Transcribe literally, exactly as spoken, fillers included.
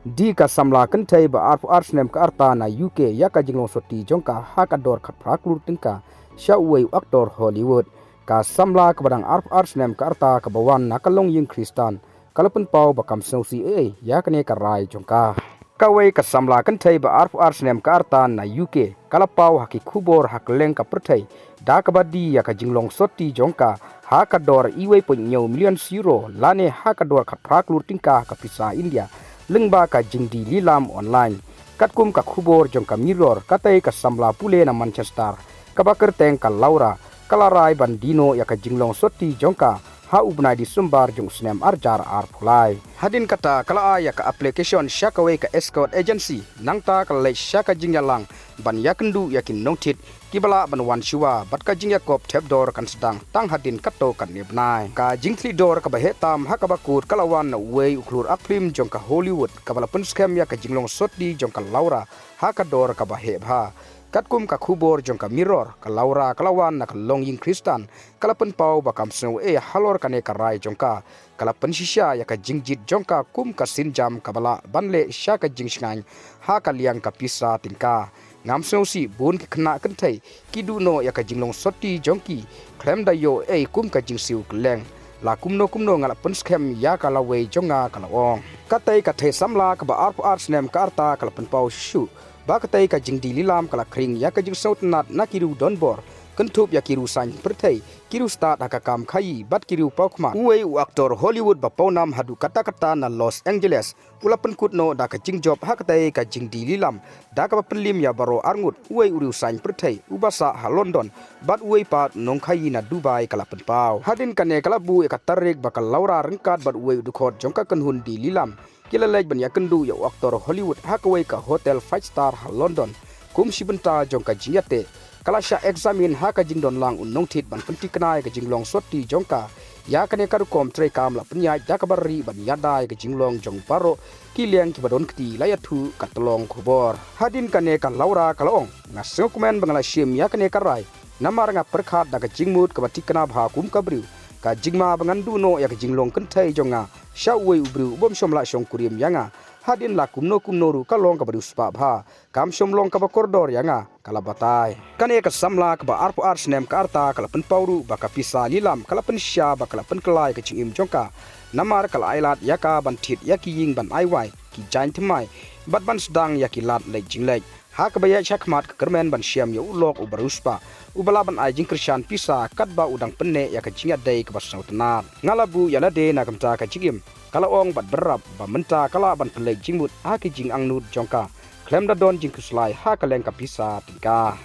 Dih ka samla kynthei ba arphew ar snem ka rta na U K ïa ka jinglong sotti jong ka ha ka dor khatphra klur tyngka sha uwei u aktor Hollywood. Ka samla kaba dang arphew ar snem ka rta kaba wan na ka longïing Khristan ka la pynpaw ba kam sngewsih ei ei ïa kane ka rai jong ka. Kawei ka samla kynthei ba arphew ar snem ka rta na U K ka la paw ha ki khubor ha kylleng ka pyrthei da kaba dih ïa ka jinglong sotti jong ka ha ka dor uwei point hynñiew million euro lane ha ka dor khatphra klur tyngka ka pisa India, lyngba ka jingdih lilam online. Katkum ka khubor jong ka Mirror, katei ka samla pule na Manchester kaba kyrteng ka Laura ka la rai ban dih noh ïa ka jinglong sotti jong ka ha u bnai December jong u snem arhajar arphew lai. Hadien kata ka la ai ïa ka application sha kawei ka escort agency, nangta ka la leit sha ka jingïalang ban ïakynduh ïa ki nongthied kiba lah ban wan shuwa, bad ka jingïakop thep dor kan sdang tang hadien katto katne bnai. Ka jingthli dor kaba heh tam ha kaba kut ka la wan na uwei u khlur ak phlim jong ka Hollywood kaba la pynskhem ïa ka jinglong sotti jong ka Laura ha ka dor kaba heh bha. Katkum ka khubor jong ka Mirror, ka Laura ka la wan na ka longïing Khristan ka la pynpaw ba kam sngew ei ei halor kane ka rai jong ka. Ka la pynshisha ïa ka jingjied jong ka kum ka sienjam kaba lah ban leh sha ka jingshngaiñ ha ka liang ka pisa tyngka. Ngam sngewsih bun ki khynnah kynthei ki duh noh ïa ka jinglong sotti jong ki khlem da ïoh ei kum ka jingsiew kylleng. La kumno kumno nga la pynskhem ïa ka lawei jong nga, ka la ong. Katei ka thei samla kaba arphew ar snem ka rta ka la pynpaw shuh shuh ba katei ka jingdih lilam ka la khring ïa ka jingsngewtynnad na ki riew donbor, kynthup ïa ki riew saiñ pyrthei, ki riew stad ha ka kam khaïi bad ki riew paw khmat. Uwei u aktor Hollywood ba pawnam haduh katta katta na Los Angeles u la pynkut noh da ka jingjop ha katei ka jingdih lilam da kaba pynlim ïa baroh arngut. Uwei u riew saiñ pyrthei uba sah ha London bad uwei pat u nongkhaïi na Dubai ka la pynpaw. Hadien kane ka la buh ïa ka tarik ba ka Laura ryngkat bad uwei u dkhot jong ka kynhun dih lilam ki la leit ban ïakynduh ïa u aktor Hollywood ha kawei ka hotel five star ha London. Kum shi bynta jong ka jingïateh, ka la shah examine ha ka jingdon lang u nongthied ban pynthikna ïa ka jinglong sotti jong ka. Ïa kane ka rukom treikam la pynïaid da kaba rieh ban ïada ïa ka jinglong jong baroh ki liang kiba don kti, la ïathuh ka tyllong khubor. Hadien kane ka Laura ka la ong, nga sngewkmen ba nga la shim ïa kane ka rai, namar nga pyrkhat da ka jingmut kaba thikna bha kum ka briew. Ka jingma ba ngan duh noh ïa ka jinglong kynthei jong nga sha uwei u briew u bym shym la shongkurim ïa nga hadien la kumno kumno ruh ka long kaba riewspah bha, kam shym long kaba kordor ïa nga, ka la batai. Kane ka samla kaba arphew ar snem ka rta ka la pynpaw ruh ba ka pisa lilam ka la pynshisha ba ka la pynkylla ïa ka jingim jong ka, namar ka la ailad ïa ka ban thied ïa ki ïing ban ai wai, ki jaiñ thymmai, bad ban sdang ïa ki lad leit jingleit. Ha kaba ïaid shakhmat, ka kyrmen ban shem ïa u lok uba riewspah uba lah ban ai jingkyrshan pisa katba u dang pynneh ïa ka jingïadei kaba sngewtynnad. Nga la buh ïa lade na ka bynta ka jingim, ka la ong bad bynrap ba mynta ka lah ban pynleit jingmut ha ki jingangnud jong ka khlem da don jingkhuslai ha ka liang ka pisa tyngka.